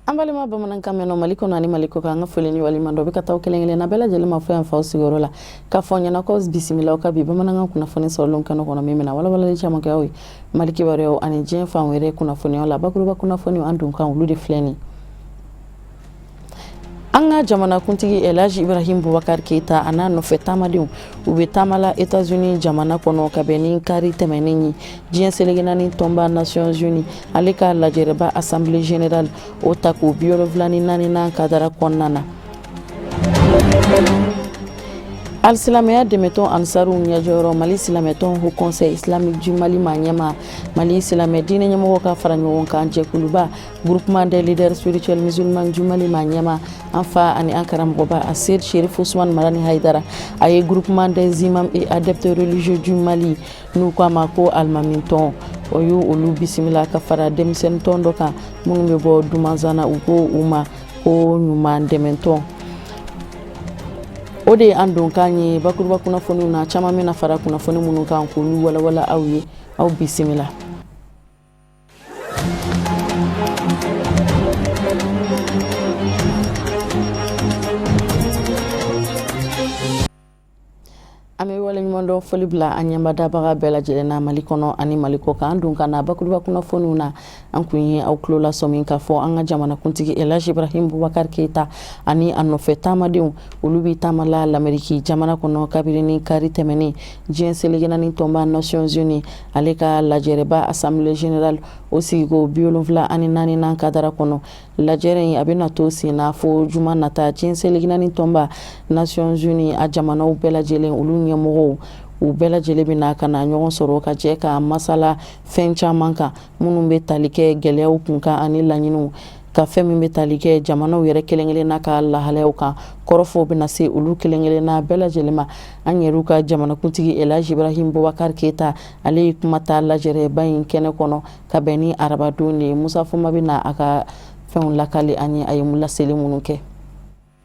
An balima bamanankan mɛnnaw Mali kɔnɔ ani Mali kɔkan, an ka foli ni waleɲumandɔn bɛ ka taa kelen kelenna bɛɛ lajɛlen ma fo yan faw sigiyɔrɔ la, k'a fɔ ɲɛna ko bisimila aw ka bi bamanankan kunnafoni sɔrɔlenw kɛnɛ kɔnɔ, min bɛna walawalali caman kɛ aw ye Mali kibaruyaw ani diɲɛ fan wɛrɛ kunnafoniyaw la. Bakuruba kunnafoniw an donkan, olu de filɛ nin. An ka jamanakuntigi Elhaji Ibrahim Boubacar Keita a n'a nɔfɛ taamadenw, u bɛ taama la États-Unis jamana kɔnɔ ka bɛn ni kari tɛmɛnen ye, diɲɛ seleke naani tɔnba Nations Unies ale ka lajɛrɛba Assemblée générale o tako 74nan kadara kɔnɔna na. Alisilamɛya dɛmɛtɔn Ansaruw ɲɛjɔyɔrɔ, Mali silamɛtɔn Haut Conseil islamique du Mali maa ɲɛmaa, Mali silamɛ diinɛ ɲɛmɔgɔ ka fara ɲɔgɔn kan jɛkuluba Groupement des leaders spirituels musulmans du Mali maa ɲɛmaa, an fa ani an karamɔgɔba Aseyid Sherif Usman Madani Hayidara, a ye Groupement des imams et adeptes religieux du Mali, n'u ko a ma ko alimamintɔn, o y'u olu bisimila ka fara denmisɛnnin dɔ kan minnu bɛ bɔ Dumanzana, u ko u ma ko ɲuman dɛmɛtɔn. O de ye an donkan ye bakuruba kunnafoniw na. Caman bɛna fara kunnafoni minnu kan k'olu walawala aw ye. Aw bisimila. An bɛ waleɲumandɔn foli bila an ɲɛmadabaga bɛɛ lajɛlen na Mali kɔnɔ ani Mali kɔkan. An dun ka na bakuruba kunnafoniw na, an kun ye aw tulo lasɔmi k'a fɔ an ka jamanakuntigi Elhaji Ibrahim Boubacar Keita ani a nɔfɛ taamadenw, olu bɛ taama la Lameriki jamana kɔnɔ kabini ni kari tɛmɛnen, diɲɛ seleke naani tɔnba Nations Unies ale ka lajɛrɛba Assemblée générale o sigiko 74nan kadara kɔnɔ. Lajɛrɛ in a bɛna to sen na fo juma nata. Diɲɛ seleke naani tɔnba Nations Unies a jamanaw bɛɛ lajɛlen, olu ɲɛmɔgɔw, u bɛɛ lajɛlen bɛna ka na ɲɔgɔn sɔrɔ ka jɛ ka masala fɛn caman kan minnu bɛ tali kɛ gɛlɛyaw kunkan ani laɲiniw ka fɛn min bɛ tali kɛ jamanaw yɛrɛ kelen-kelenna ka lahalayaw kan. Kɔrɔfɔw bɛna se olu kelen-kelenna bɛɛ lajɛlen ma. An yɛrɛw ka jamanakuntigi Elhaji Ibrahim Boubacar Keita, ale ye kuma ta lajɛrɛba in kɛnɛ kɔnɔ ka bɛn ni arabadon de ye. Musa Foma bɛna a ka fɛnw lakali an ye, a ye laseli minnu kɛ.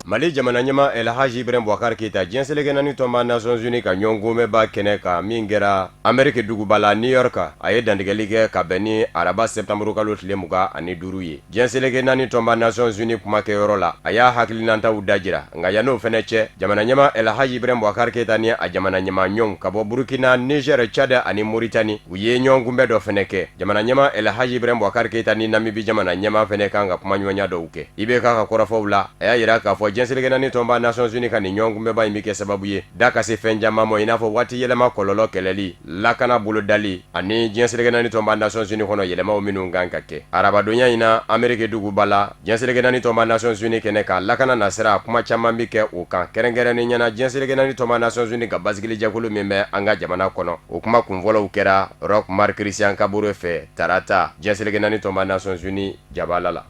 Mali jamana ɲɛmaa Elhaji Ibrahim Boubacar Keita, diɲɛ seleke naani tɔnba Nations Unies ka ɲɔgɔnkunbɛnba kɛnɛ kan min kɛra Ameriki duguba la New York, a ye dantigɛli kɛ ka bɛn ni araba septembre kalo tile 25 ye. Diɲɛ seleke naani tɔnba Nations Unies kumakɛyɔrɔ la, a y'a hakilinantaw dajira. Nka yann'o fɛnɛ cɛ, jamana ɲɛmaa Elhaji Ibrahim Boubacar Keita ni a jamana ɲɛmaa ɲɔgɔnw ka bɔ Burkina, Niger, Tchad ani Mauritanie, u ye ɲɔgɔnkunbɛn dɔ fɛnɛ kɛ. Jamana ɲɛmaa Elhaji Ibrahim Boubacar Keita ni Namibi jamana ɲɛmaa fɛnɛ kan ka kumaɲɔgɔnya dɔw kɛ. IBK ka kɔrɔfɔw la, a y'a yira k'a fɔ diɲɛ seleke naani tɔnba Nations Unies ka nin ɲɔgɔnkunbɛnba in bɛ kɛ sababu ye da ka se fɛn caman ma, i n'a fɔ waati yɛlɛma kɔlɔlɔ kɛlɛli, lakana bolodali ani diɲɛ seleke naani tɔnba Nations Unies kɔnɔ yɛlɛmaw minnu kan ka kɛ. Arabadonya in na Ameriki duguba la, diɲɛ seleke naani tɔnba Nations Unies kɛnɛ kan, lakana nasira kuma caman bɛ kɛ o kan, kɛrɛnkɛrɛnnenya na diɲɛ seleke naani tɔnba Nations Unies ka basigilijɛkulu min bɛ an ka jamana kɔnɔ. O kuma kunfɔlɔw kɛra Roch Marc Christian Kabore fɛ tarata diɲɛ seleke naani tɔnba Nations Unies jabala la.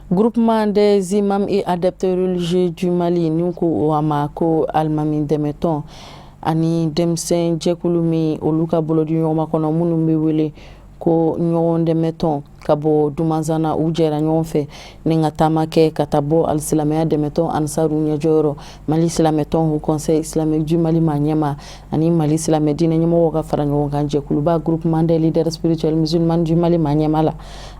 Groupement des imams et adeptes religieux du Mali, ni ko a ma ko alimami dɛmɛtɔn, ani denmisɛn jɛkulu min olu ka bolodiɲɔgɔnma kɔnɔ minnu bɛ wele ko ɲɔgɔn dɛmɛtɔn ka bɔ Dumanzana, u jɛra ɲɔgɔn fɛ ni ka taama kɛ ka taa bɔ alisilamɛya dɛmɛtɔn Ansaru ɲɛjɔyɔrɔ, Mali silamɛtɔn Haut Conseil islamique du Mali maa ɲɛmaa ani Mali silamɛ diinɛ ɲɛmɔgɔw ka fara ɲɔgɔn kan jɛkuluba Groupement des leaders spirituels musulmans du Mali maa ɲɛmaa la,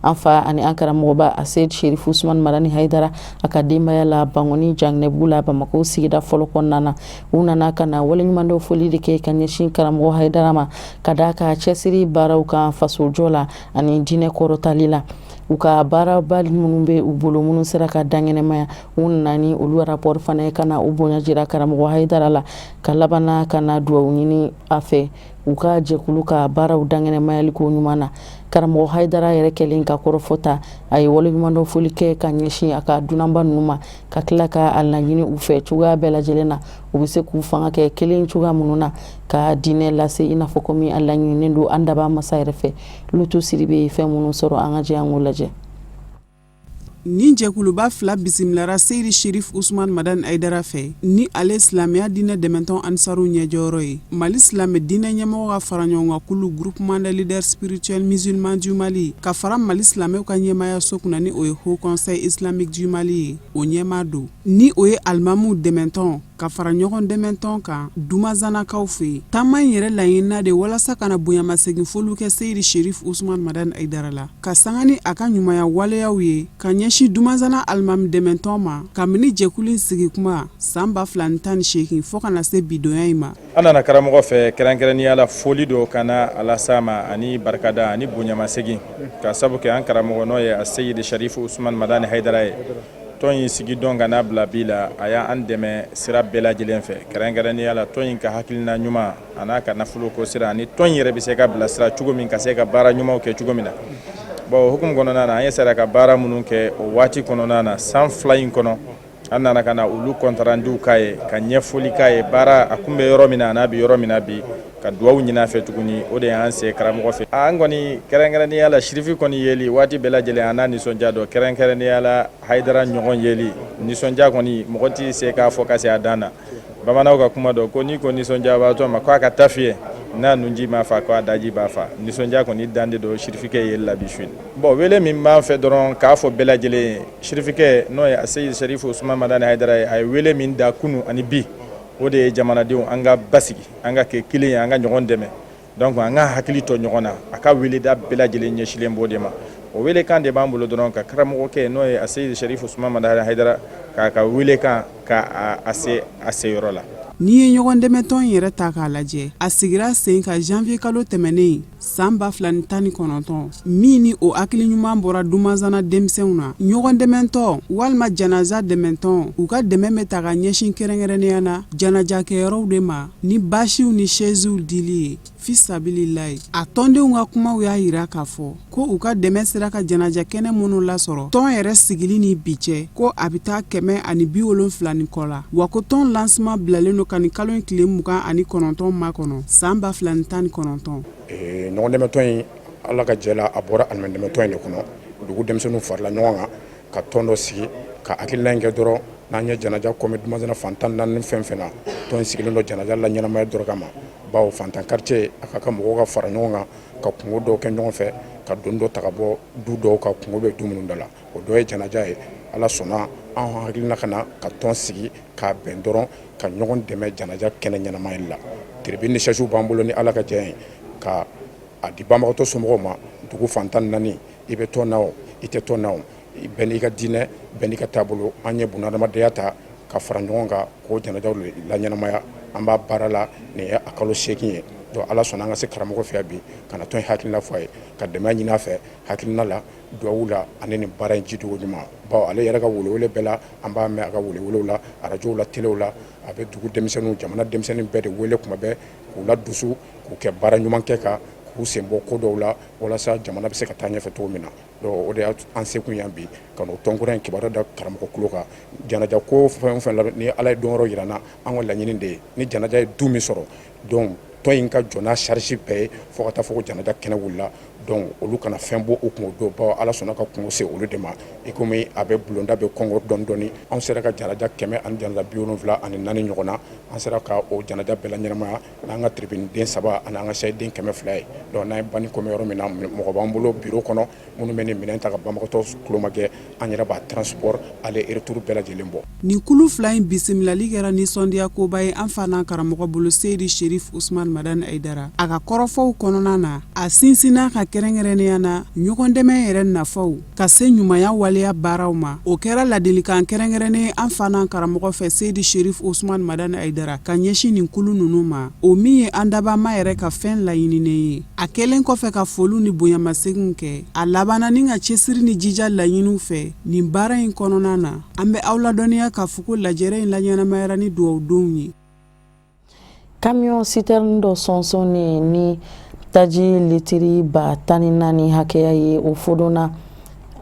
an fa ani an karamɔgɔba Aseyid Sherif Usman Madani Hayidara, a ka denbaya la Bankoni Janginɛbugu la, Bamakɔ sigida fɔlɔ kɔnɔna na. U nana ka na waleɲumandɔn foli de kɛ ka ɲɛsin karamɔgɔ Hayidara ma ka d'a ka cɛsiri baaraw kan fasojɔ la ani diinɛ kɔrɔtali la. U ka baaraba minnu bɛ u bolo, minnu sera ka dankɛnɛmaya, u nana ni olu rapport fana ye ka na u bonya jira karamɔgɔ Hayidara la, ka labanna ka na dugawu ɲini a fɛ u ka jɛkulu ka baaraw dankɛnɛmayali ko ɲuman na. Karamɔgɔ Hayidara yɛrɛ kɛlen ka kɔrɔfɔ ta, a ye waleɲumandɔn foli kɛ ka ɲɛsin a ka dunanba ninnu ma, ka tila ka a laɲini u fɛ cogoya bɛɛ lajɛlen na, u bɛ se k'u fanga kɛ kelen cogoya minnu na ka diinɛ lase i n'a fɔ komi a laɲininen don an dabaa masa yɛrɛ fɛ. Lutu Sidibe ye fɛn minnu sɔrɔ, an ka jɛ an k'o lajɛ. Nin jɛkuluba fila bisimilara Seyidi Sherif Usman Madani Hayidara fɛ, ni ale silamɛya diinɛ dɛmɛtɔn Ansaru ɲɛjɔyɔrɔ ye, Mali silamɛ diinɛ ɲɛmɔgɔ ka faraɲɔgɔnkankulu Groupement des leaders spirituels musulmans du Mali, ka fara Mali silamɛw ka ɲɛmaayaso kunna ni o ye Haut Conseil islamique du Mali ye, o ɲɛmaa don, ni o ye alimamuw dɛmɛtɔn ka fara ɲɔgɔn dɛmɛtɔn kan Dumazanakaw fɛ yen. Taama in yɛrɛ laɲinina de walasa ka na bonyamasegin foliw kɛ Seyidi Sherif Usman Madani Hayidara la, ka sanga ni a ka ɲumanya waleyaw ye ka ɲɛsin Dumazana alimami dɛmɛtɔn ma kabini jɛkulu in sigi kuma san 2018 fo ka na se bidonya in ma. An nana karamɔgɔ fɛ kɛrɛnkɛrɛnnenya la foli don ka na a las'a ma ani barikada ani bonyamasegin ka sabu kɛ an karamɔgɔ n'o ye a Seyidi Sherif Usman Madani Hayidara ye. Tɔn in sigi don ka n'a bila bi la, a y'an dɛmɛ sira bɛɛ lajɛlen fɛ, kɛrɛnkɛrɛnnenya la tɔn in ka hakilina ɲuman an'a ka nafolo ko sira ani tɔn in yɛrɛ bɛ se ka bilasira cogo min ka se ka baara ɲumanw kɛ cogo min na. Bon, o hukumu kɔnɔna na, an ye sera ka baara minnu kɛ o waati kɔnɔna na, san 2 in kɔnɔ, an nana ka na olu compte rendu k'a ye, ka ɲɛfɔli k'a ye baara a kun bɛ yɔrɔ min na an'a bɛ yɔrɔ min na bi, ka dugawu ɲini a fɛ tuguni. O de y'an se karamɔgɔ fɛ. An kɔni kɛrɛnkɛrɛnnenya la, Sirifi kɔni yeli waati bɛɛ lajɛlen an n'a nisɔndiya dɔn, kɛrɛnkɛrɛnnenya la Hayidara ɲɔgɔn yeli nisɔndiya kɔni, mɔgɔ tɛ se k'a fɔ ka se a dan na. Bamananw ka kuma dɔn ko n'i ko nisɔndiyabaatɔ ma k'a ka ta fiyɛ, n'a nunji ma fa, k'a daji b'a fa. Nisɔndiya kɔni dan de don Sirifikɛ yeli la bi su. Bon, wele min b'an fɛ dɔrɔn k'a fɔ bɛɛ lajɛlen ye, Sirifikɛ n'o ye a Seyidi Sɛrifu Usumani Madani Hayidara ye, a ye wele min da kunun ani bi, o de ye jamanadenw an ka basigi, an ka kɛ kelen ye, an ka ɲɔgɔn dɛmɛ, donc an ka hakili to ɲɔgɔn na. A ka weleda bɛɛ lajɛlen ɲɛsilen b'o de ma. O welekan de b'an bolo dɔrɔn ka karamɔgɔkɛ n'o ye a Seyidi Sɛrifu Usumani Madani Hayidara k'a ka welekan ka a se a seyɔrɔ la. N'i ye ɲɔgɔn dɛmɛtɔn in yɛrɛ ta k'a lajɛ, a sigira sen kan janvier kalo tɛmɛnen san 2019, min ni o hakili ɲuman bɔra Dumazana denmisɛnw na. Ɲɔgɔn dɛmɛtɔn walima janaja dɛmɛtɔn, u ka dɛmɛ bɛ ta ka ɲɛsin kɛrɛnkɛrɛnnenya na janajakɛyɔrɔw de ma ni basiw ni sɛziw dili ye fisabililayi. A tɔndenw ka kumaw y'a jira k'a fɔ ko u ka dɛmɛ sera ka janaja kɛnɛ minnu lasɔrɔ tɔn yɛrɛ sigili ni bi cɛ, ko a bɛ taa 170 ni kɔ la, wa ko tɔn lancement bilalen don ka nin kalo in tile 29 makɔnɔ san 2019. Ɲɔgɔn dɛmɛtɔn in, Ala ka jɛ la, a bɔra alimami dɛmɛtɔn in de kɔnɔ. Dugu denmisɛnninw farala ɲɔgɔn kan ka tɔn dɔ sigi ka hakilina in kɛ dɔrɔn n'an ye janaja kɔmi Dumazana fan 14 fɛn fɛn na, tɔn in sigilen don janaja la ɲɛnamaya dɔrɔn kama, bawo fantan quartier a ka kan mɔgɔw ka fara ɲɔgɔn kan ka kunko dɔw kɛ ɲɔgɔn fɛ, ka doni dɔ ta ka bɔ du dɔw ka kunko bɛ du minnu da la, o dɔ ye janaja ye. Ala sɔnna, an hakilina ka na ka tɔn sigi k'a bɛn dɔrɔn ka ɲɔgɔn dɛmɛ janaja kɛnɛ ɲɛnamayali la. Tribune ni chaise b'an bolo ni Ala ka jɛ ye ka a di banbagatɔ somɔgɔw ma. Dugu fan 14, i bɛ tɔn na o, i tɛ tɔn na o, bɛɛ n'i ka diinɛ, bɛɛ n'i ka taabolo, an ye bunadamadenya ta ka fara ɲɔgɔn kan k'o janajaw laɲɛnamaya. An b'a baara la, nin ye a kalo 8 ye. Donc Ala sɔnna, an ka se karamɔgɔ fɛ yan bi ka na tɔn in hakilina fɔ a ye, ka dɛmɛ ɲini a fɛ hakilina la, duwawu la ani nin baara in jidogo ɲuman, bawo ale yɛrɛ ka welewele bɛɛ la, an b'a mɛn a ka welewelew la, arajow la, telew la. A bɛ dugu denmisɛnninw, jamana denmisɛnnin bɛɛ de wele kuma bɛɛ k'u la dusu, k'u kɛ baara ɲuman kɛ kan, k'u sen bɔ ko dɔw la walasa jamana bɛ se ka taa ɲɛfɛ cogo min na. Donc o de y'an sekun yan bi, ka n'o tɔnkura in kibaruya da karamɔgɔ tulo kan. Janaja ko fɛn o fɛn la, ni Ala ye don wɛrɛ jira an na, an ka laɲini de ye ni janaja ye du min sɔrɔ, donc tɔn in ka jɔ n'a charge bɛɛ ye fo ka taa fɔ ko janaja kɛnɛ wulila. Donc olu kana fɛn bɔ u kun o don, bawo Ala sɔnna ka kungo se olu de ma. I komi a bɛ bulonda bɛ kɔngɔ dɔɔni dɔɔni, anw sera ka janaja 174 ɲɔgɔn na, an sera ka o janaja bɛɛ la ɲɛnamaya n'an ka tribune den 3 ani an ka chaise den 200 ye. Donc n'an ye banni kɔmɛ yɔrɔ min na, mɔgɔ b'an bolo bureau kɔnɔ minnu bɛ nin minɛn ta ka banbagatɔ tulomajɛ, an yɛrɛ b'a transport aller retour bɛɛ lajɛlen bɔ. Nin kulu fila in bisimilali kɛra nisɔndiya koba ye an fa n'an karamɔgɔ bolo Seyidi Sherif Usumani Madani Hayidara. A ka kɔrɔfɔw kɔnɔna na, a sinsinna ka kɛrɛnkɛrɛnnenya na ɲɔgɔndɛmɛ yɛrɛ nafaw ka se ɲumanya waleya baaraw ma. O kɛra ladilikan kɛrɛnkɛrɛnnen an fa n'an karamɔgɔ fɛ Seyidi Sherif Usumani Madani Hayidara ka ɲɛsin nin kulu ninnu ma, o min ye an dabama yɛrɛ ka fɛn laɲininen ye. A kɛlen kɔfɛ ka foliw ni bonyamaseginw kɛ, a labanna ni ka cɛsiri ni jija laɲiniw fɛ nin baara in kɔnɔna na. An bɛ aw ladɔnniya k'a fɔ ko lajɛrɛ in laɲɛnamayara ni dugawudonw ye. Camion citerne dɔ sɔnsɔnnen ni taji litiri 14,000 hakɛya ye, o fodonna.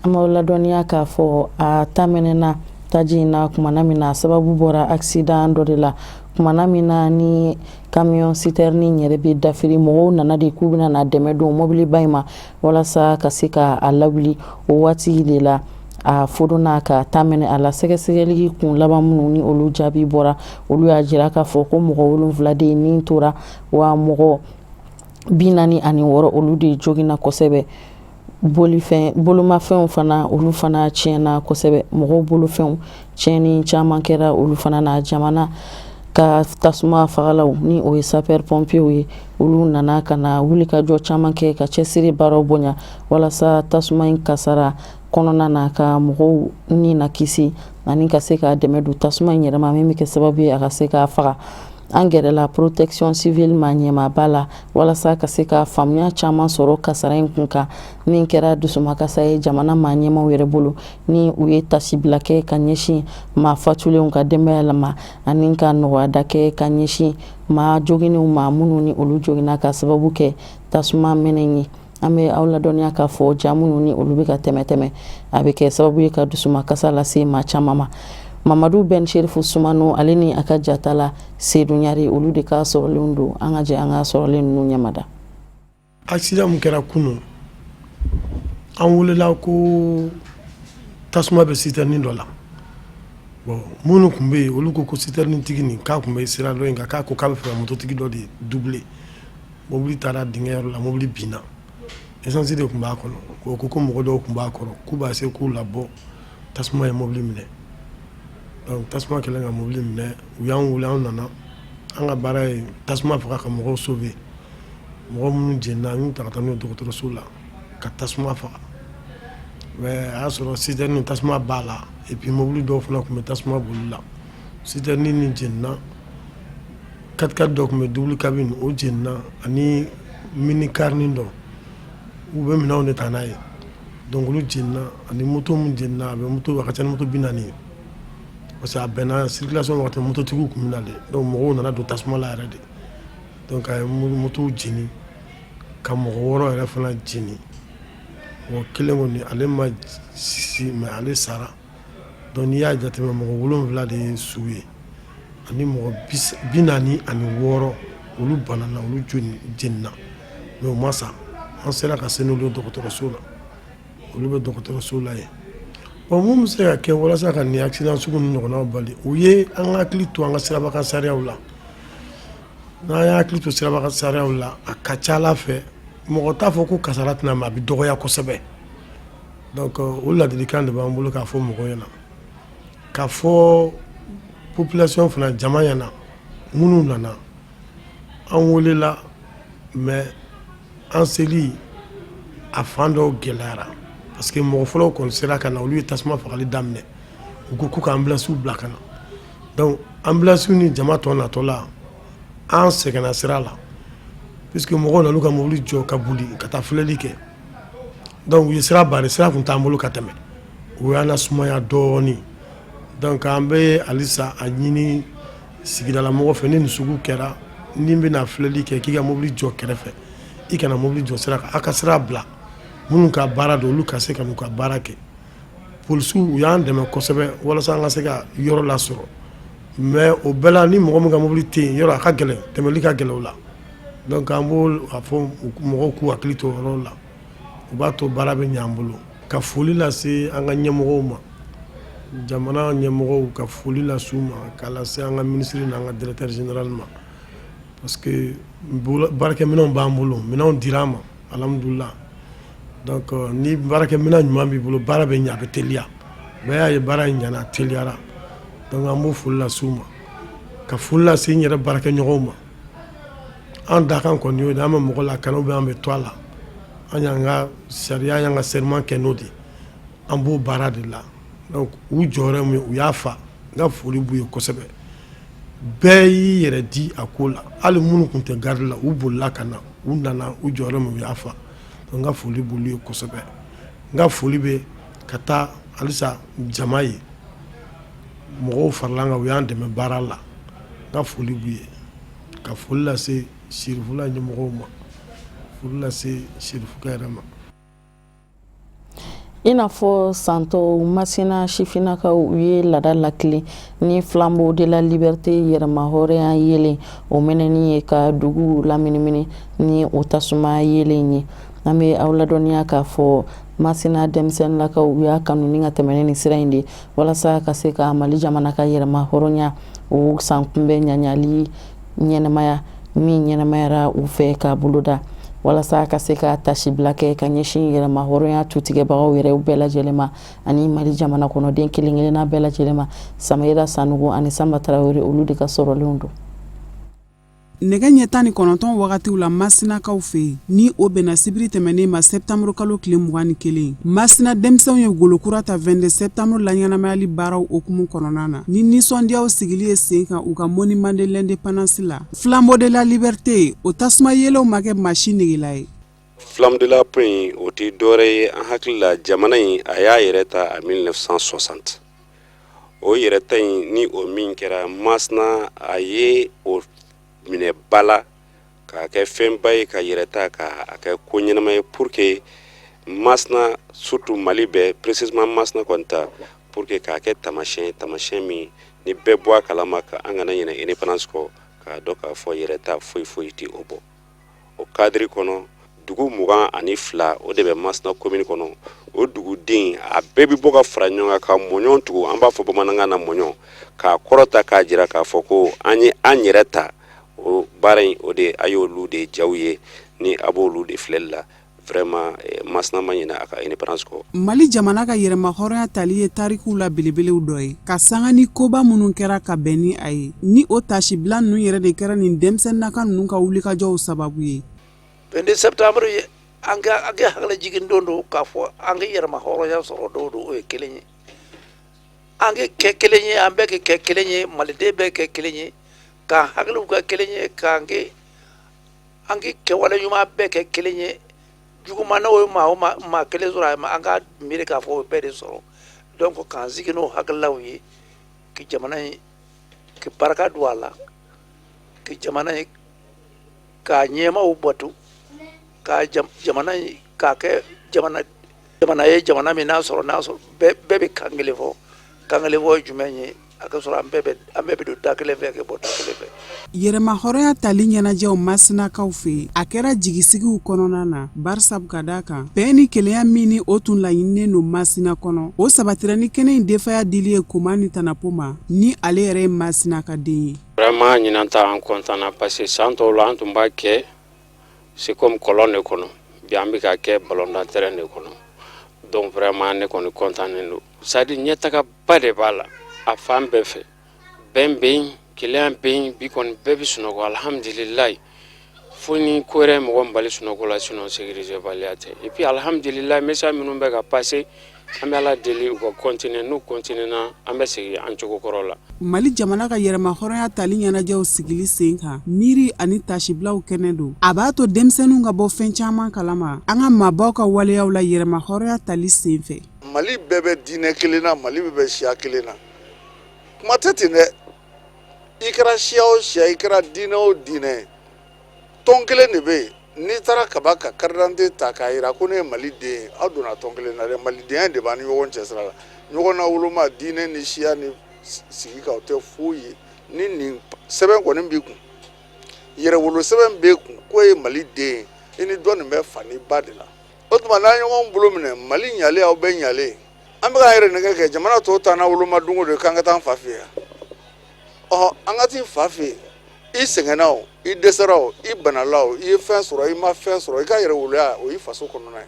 An b'aw ladɔnniya k'a fɔ a ta mɛnɛna taji in na kumana min na, a sababu bɔra accident dɔ de la. Kumana min na ni camion citerne yɛrɛ bɛ dafiri, mɔgɔw nana de k'u bɛna na dɛmɛ don mɔbiliba in ma walasa ka se ka a lawuli. O waati de la, A fodonna ka taa mɛnɛ a la. Sɛgɛsɛgɛli kun laban minnu ni olu jaabi bɔra, olu y'a jira k'a fɔ ko mɔgɔ 7 de ni tora, wa mɔgɔ 46, olu de joginna kosɛbɛ. Bolifɛn, bolomafɛnw fana, olu fana tiɲɛna kosɛbɛ. Mɔgɔw bolofɛnw tiɲɛni caman kɛra olu fana na. Jamana ka tasuma fagalaw, ni o ye sapeur pompiers ye, olu nana ka na wulikajɔ caman kɛ ka cɛsiri baaraw bonya walasa tasuma in kasara kɔnɔna na ka mɔgɔw ni na kisi ani ka se ka dɛmɛ don tasuma in yɛrɛ ma, min bɛ kɛ sababu ye a ka se k'a faga. An gɛrɛla protection civile ma ɲɛmaaba la walasa ka se ka faamuya caman sɔrɔ kasara in kun kan, min kɛra dusumakasa ye jamana maa ɲɛmaw yɛrɛ bolo, ni u ye tasibila kɛ ka ɲɛsin maa fatulenw ka denbaya la ma, ani ka nɔgɔyada kɛ ka ɲɛsin maa joginnenw ma, minnu ni olu joginna ka sababu kɛ tasuma mɛnɛ ye. An bɛ aw ladɔnniya k'a fɔ ja minnu ni olu bɛ ka tɛmɛ tɛmɛ, a bɛ kɛ sababu ye ka dusumakasa lase maa caman ma. Mamadu Ben Sherifu Sumano, ale ni a ka jata la Sedu Ɲare, olu de ka sɔrɔlenw don. An ka jɛ an ka sɔrɔlen ninnu ɲɛmada. Accident min kɛra kunun, an welela ko tasuma bɛ citerne dɔ la. Bon, minnu tun bɛ yen, olu ko ko citerne tigi nin k'a tun bɛ sira dɔ in kan, k'a ko k'a bɛ fɛ ka mototigi dɔ de doubler. Mobili taara dingɛ yɔrɔ la, mobili binna. Essence de tun b'a kɔnɔ. O ko ko mɔgɔ dɔw tun b'a kɔrɔ, k'u b'a se k'u labɔ, tasuma ye mobili minɛ. Donc tasuma kɛlen ka mobili minɛ, u y'an wele, an nana. An ka baara ye tasuma faga ka mɔgɔw sauver. Mɔgɔ minnu jenina, an y'u ta ka taa n'u ye dɔgɔtɔrɔso la ka tasuma faga. Mais a y'a sɔrɔ citerne tasuma b'a la, et puis mobili dɔw fana tun bɛ tasuma boli la. Citerne nin jenina, 4x4 dɔ tun bɛ double cabine, o jenina, ani mini car nin dɔ, u bɛ minɛnw de ta n'a ye. Donc olu jenina, ani moto min jenina, a bɛ moto, a ka ca ni moto 40 ye, parce que a bɛnna circulation wagati, mototigiw tun bɛ na de. Donc mɔgɔw nana don tasuma la yɛrɛ de. Donc a ye motow jeni ka mɔgɔ 6 yɛrɛ fana jeni. Mɔgɔ kelen kɔni, ale ma sisi, mais ale sara. Donc n'i y'a jateminɛ, mɔgɔ 7 de ye su ye, ani mɔgɔ 46, olu banana, olu jenina, mais u ma sa. An sera ka se n'olu ye dɔgɔtɔrɔso la, olu bɛ dɔgɔtɔrɔso la yen. Bon, mun bɛ se ka kɛ walasa ka nin accident sugu ninnu ɲɔgɔnnaw bali? O ye an ka hakili to an ka sirabakan sariyaw la. N'an y'a hakili to sirabakan sariyaw la, a ka ca Ala fɛ, mɔgɔ t'a fɔ ko kasara tɛna, mais a bɛ dɔgɔya kosɛbɛ. Donc o ladilikan de b'an bolo k'a fɔ mɔgɔw ɲɛna, k'a fɔ population fana, jama ɲɛna. Minnu nana, an welela, mais an seli a fan dɔw gɛlɛyara, parce que mɔgɔ fɔlɔw kɔni sera ka na, olu ye tasuma fagali daminɛ. U ko k'u ka ambulance bila ka na. Donc ambulance ni jama tɔ natɔ la, an sɛgɛnna sira la, puisque mɔgɔw nan'u ka mobili jɔ ka boli ka taa filɛli kɛ. Donc u ye sira barrer, sira tun t'an bolo ka tɛmɛ, o y'an lasumaya dɔɔnin. Donc an bɛ halisa a ɲini sigidala mɔgɔ fɛ, ni nin sugu kɛra, ni bɛna filɛli kɛ, k'i ka mobili jɔ kɛrɛfɛ, i kana mobili jɔ sira kan. A ka sira bila minnu ka baara don, olu ka se ka n'u ka baara kɛ. Polisiw, u y'an dɛmɛ kosɛbɛ walasa an ka se ka yɔrɔ lasɔrɔ. Mais o bɛɛ la, ni mɔgɔ min ka mobili tɛ yen, yɔrɔ a ka gɛlɛn, tɛmɛli ka gɛlɛn o la. Donc an b'o a fɔ mɔgɔw k'u hakili to o yɔrɔ la, o b'a to baara bɛ ɲɛ an bolo. Ka foli lase an ka ɲɛmɔgɔw ma, jamana ɲɛmɔgɔw, ka foli lase u ma, k'a lase an ka minisiri n'an ka directeur général ma, parce que baarakɛminɛnw b'an bolo, minɛnw dira an ma, alhamdulillah. Donc ni baarakɛminɛn ɲuman b'i bolo, baara bɛ ɲɛ, a bɛ teliya. Bɛɛ y'a ye, baara in ɲɛna, a teliyara. Donc an b'o foli lase u ma, ka foli lase n yɛrɛ baarakɛɲɔgɔnw ma. An dakan kɔni y'o de, an bɛ mɔgɔ lakana, an bɛ to a la. An y'an ka sariya, y'an ka serment kɛ n'o de, an b'o baara de la. Donc u jɔyɔrɔ min, u y'a fa, n ka foli b'u ye kosɛbɛ. Bɛɛ y'i yɛrɛ di a ko la, hali minnu tun tɛ garde la, u bolila ka na, u nana, u jɔyɔrɔ min, u y'a fa. Donc n ka foli b'olu ye kosɛbɛ. N ka foli bɛ ka taa halisa jama ye, mɔgɔw farala an kan, u y'an dɛmɛ baara la, n ka foli b'u ye. Ka foli lase sirifula ɲɛmɔgɔw ma, foli lase sirifukɛ yɛrɛ ma. I n'a fɔ san tɔw, Masina sifinnakaw, u ye laada latilen ni flambeau de la liberté, yɛrɛma hɔrɔnya yeelen, o mɛnɛni ye ka dugu laminimini ni o tasuma yeelen ye. An bɛ aw ladɔnniya k'a fɔ Masina denmisɛnninlakaw u y'a kanu ni ka tɛmɛ ni sira in de walasa ka se ka Mali jamana ka yɛrɛma hɔrɔnya o san kunbɛn ɲaɲali ɲɛnamaya min ɲɛnamayara u fɛ ka boloda walasa ka se ka tasibila kɛ ka ɲɛsin yɛrɛma hɔrɔnya tutigɛbagaw yɛrɛ bɛɛ lajɛlen ma ani Mali jamana kɔnɔden kelen-kelenna bɛɛ lajɛlen ma. Samayira Sanogo ani Sanba Tarawele, olu de ka sɔrɔlenw don. Nɛgɛ ɲɛ 19 wagatiw la Masinakaw fɛ yen, ni o bɛnna sibiri tɛmɛnen ma sɛptanburu kalo tile 21, Masina denmisɛnw ye golo kura ta 22 sɛptanburu laɲɛnamayali baaraw hukumu kɔnɔna na, ni nisɔndiyaw sigili ye sen kan u ka monument de l'indépendance la, Flambeau de la liberté. O tasuma yelenw ma kɛ maa si negela ye. Flamme de la paix in, o tɛ dɔwɛrɛ ye, an hakili la jamana in a y'a yɛrɛ ta en 1960. O yɛrɛta in ni o min kɛra Masina, a ye o minɛ ba la k'a kɛ fɛnba ye, ka yɛrɛta k'a kɛ ko ɲɛnama ye pour que Masina, surtout Mali bɛɛ, précisément Masina kɔni ta, pour que k'a kɛ taamasiyɛn ye, taamasiyɛn min ni bɛɛ bɔ a kalama, ka an kana ɲinɛ indépendance kɔ, k'a dɔn k'a fɔ yɛrɛta foyi foyi tɛ o bɔ. O cadre kɔnɔ, dugu 22, o de bɛ Masina commune kɔnɔ. O duguden a bɛɛ bɛ bɔ ka fara ɲɔgɔn kan ka mɔɲɔn tugu, an b'a fɔ bamanankan na mɔɲɔn, k'a kɔrɔta k'a jira k'a fɔ ko an ye an yɛrɛ ta. O baara in, o de a y'olu de jaw ye, ni a b'olu de filɛli la. Vraiment, Masina ma ɲinɛ a ka indépendance kɔ. Mali jamana ka yɛrɛmahɔrɔnya tali ye tarikuw la belebelew dɔ ye, ka sanga ni koba minnu kɛra ka bɛn ni a ye, ni o tasibila ninnu yɛrɛ de kɛra nin denmisɛnninnaka ninnu ka wulikajɔw sababu ye. 22 septembre ye an ka an ka hakili jigin don don k'a fɔ an ka yɛrɛmahɔrɔnya sɔrɔ don don. O ye kelen ye, an ka kɛ kelen ye, an bɛɛ ka kɛ kelen ye, maliden bɛɛ kɛ kelen ye, k'an hakiliw kɛ kelen ye, k'an kɛ an ka kɛwale ɲuman bɛɛ kɛ kelen ye. Juguman n'o ye maa o maa kelen sɔrɔ, an ka miiri k'a fɔ o bɛɛ de sɔrɔ. Donc k'an sigi n'o hakililaw ye, ka jamana in ka barika don a la, ka jamana in k'a ɲɛmaaw bato, ka jamana in k'a kɛ jamana jamana ye, jamana min n'a sɔrɔ bɛɛ bɛ kan kelen fɔ. Kan kelen fɔ ye jumɛn ye? A ka sɔrɔ an bɛɛ bɛ don da kelen fɛ, ka bɔ da kelen fɛ. Yɛrɛmahɔrɔnya tali ɲɛnajɛw Masinakaw fɛ yen, a kɛra jigisigiw kɔnɔna na, barisabu ka d'a kan bɛn ni kelenya min ni o tun laɲininen don Masina kɔnɔ, o sabatira ni kɛnɛ in denfaya dili ye Koma ni Tanapo ma, ni ale yɛrɛ ye Masina ka den ye. Vraiment, ɲinan ta an content na, parce que san tɔw la an tun b'a kɛ c'est comme kɔlɔn de kɔnɔ. Bi an bɛ ka kɛ ballon terrain de kɔnɔ. Donc vraiment, ne kɔni content don. C'est à dire ɲɛtagaba de b'a la a fan bɛɛ fɛ. Bɛn bɛ yen, kelenya bɛ yen. Bi kɔni bɛɛ bɛ sunɔgɔ, alhamdulilayi, fo ni ko wɛrɛ ye mɔgɔ min bali sunɔgɔ la, sinon sécurité baliya tɛ. Et puis alhamdulilayi, message minnu bɛ ka passer, an bɛ Ala deli u ka continuer. N'u continuer na, an bɛ segin an cogo kɔrɔ la. Mali jamana ka yɛrɛmahɔrɔnya tali ɲɛnajɛw sigili sen kan, miiri ani tasibilaw kɛnɛ don. A b'a to denmisɛnninw ka bɔ fɛn caman kalama an ka maabaw ka waleyaw la yɛrɛmahɔrɔnya tali sen fɛ. Mali bɛɛ bɛ diinɛ kelen na, Mali bɛɛ bɛ siya kelen na. Kuma tɛ ten dɛ. I kɛra siya o siya, i kɛra diinɛ o diinɛ, tɔn kelen de bɛ yen. N'i taara kaba ka carte d'identité ta k'a jira ko ne ye Mali den ye, aw donna tɔn kelen na dɛ. Malidenya de b'an ni ɲɔgɔn cɛ sira la. Ɲɔgɔn na woloma, diinɛ ni siya ni sigi kan, o tɛ foyi ye. Ni nin sɛbɛn kɔni b'i kun, yɛrɛwolo sɛbɛn b'e kun k'o ye Mali den ye, i ni dɔ nin bɛ fa ni ba de la. O tuma n'an ɲɔgɔn bolo minɛ, Mali ɲalen, aw bɛɛ ɲalen. An bɛ k'an yɛrɛ nɛgɛ kɛ jamana tɔw ta n'a woloma don o don k'an ka taa an fa fɛ yan. Ɔhɔn, an ka t'i fa fɛ yen, i sɛgɛnna o, i dɛsɛra o, i banala o, i ye fɛn sɔrɔ, i ma fɛn sɔrɔ, i ka yɛrɛwoloya, o y'i faso kɔnɔna ye.